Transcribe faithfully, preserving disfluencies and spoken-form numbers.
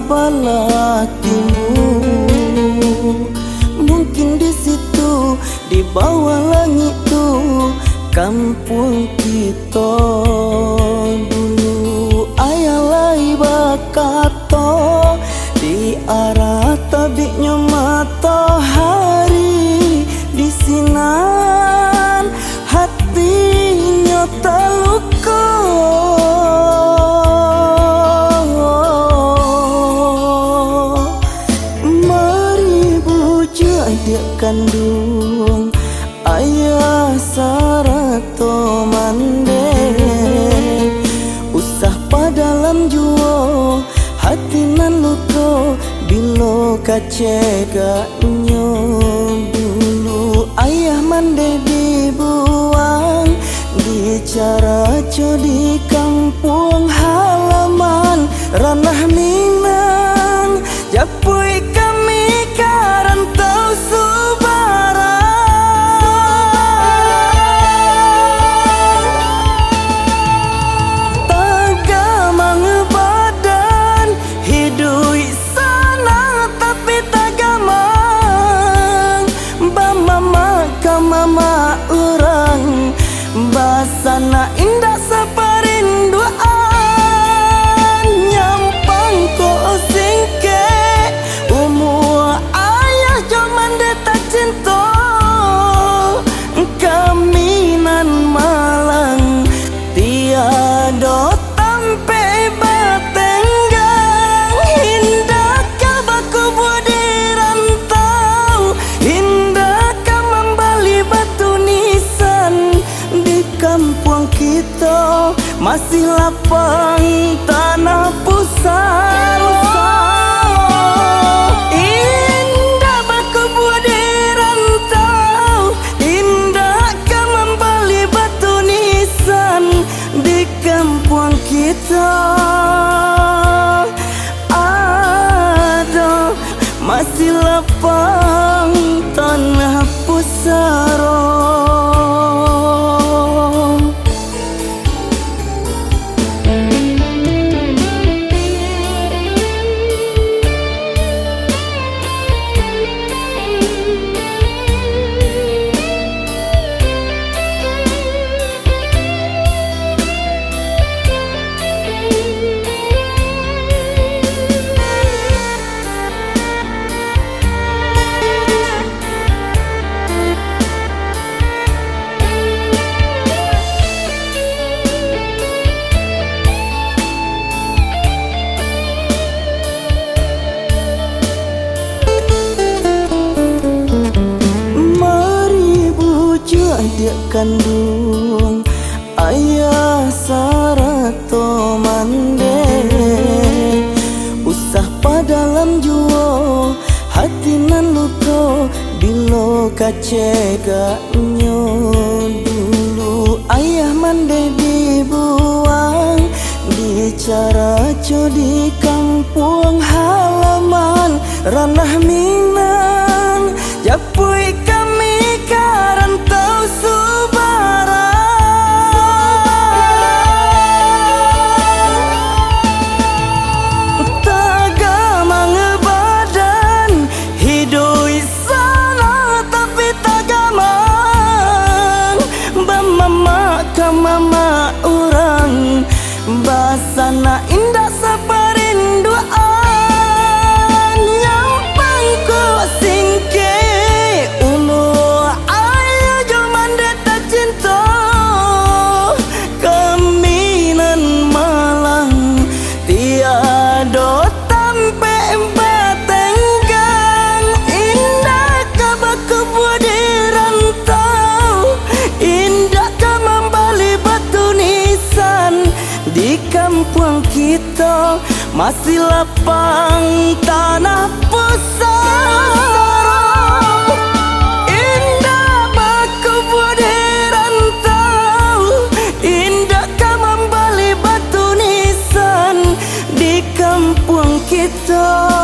Palah timbul. Mungkin di situ, di bawah langik tu, kampuang kito dulu. Ayah lai bakato, di arah tabiknyo matohari, di sinan hatinyo taluko. Mari bujuak diak kanduang, ayah sarato mandeh. Usah padalam juo hati nan luko, bilo kacegaknyo dulu. Ayah mandeh dibuang di caraco di kampuang halaman, ranah Minang, japuik kami ka rantau subarang. Tagamang badan, hiduik sanang tapi tagamang, bamamak ka mamak urang, basanak indak saparinduan. Nyampang kok singkek, umua ayah jo mandeh tacinto, kami nan malang tiado tampek batenggang. Indak ka bakubua di rantau, indak ka mambali batu nisan. Di kampuang kito masih lapang tanah pusaro. Indak bakubua di rantau, indak ka mambali batu nisan. Di kampuang kito ado masih lapang tanah pusaro. Mari bujuak diak kanduang, ayah sarato mandeh. Usah padalam juo hati nan luko, bilo kacegaknyo dulu. Ayah mandeh dibuang di caraco di kampuang halaman, ranah Minang, japuik kami ka rantau subarang. Tagamang badan, hiduik sanang tapi tagamang, bamamak ka mamak urang, basanak indak saparinduan. Nyampang kok singkek, umua ayah jo mandeh tacinto, kami nan malang tiado tampek batenggang. Indak ka bakubua di rantau, indak ka mambali batu nisan. Di kampuang kito masih lapang tanah pusaro. Indak bakubua di rantau, indak ka mambali batu nisan. Di kampuang kito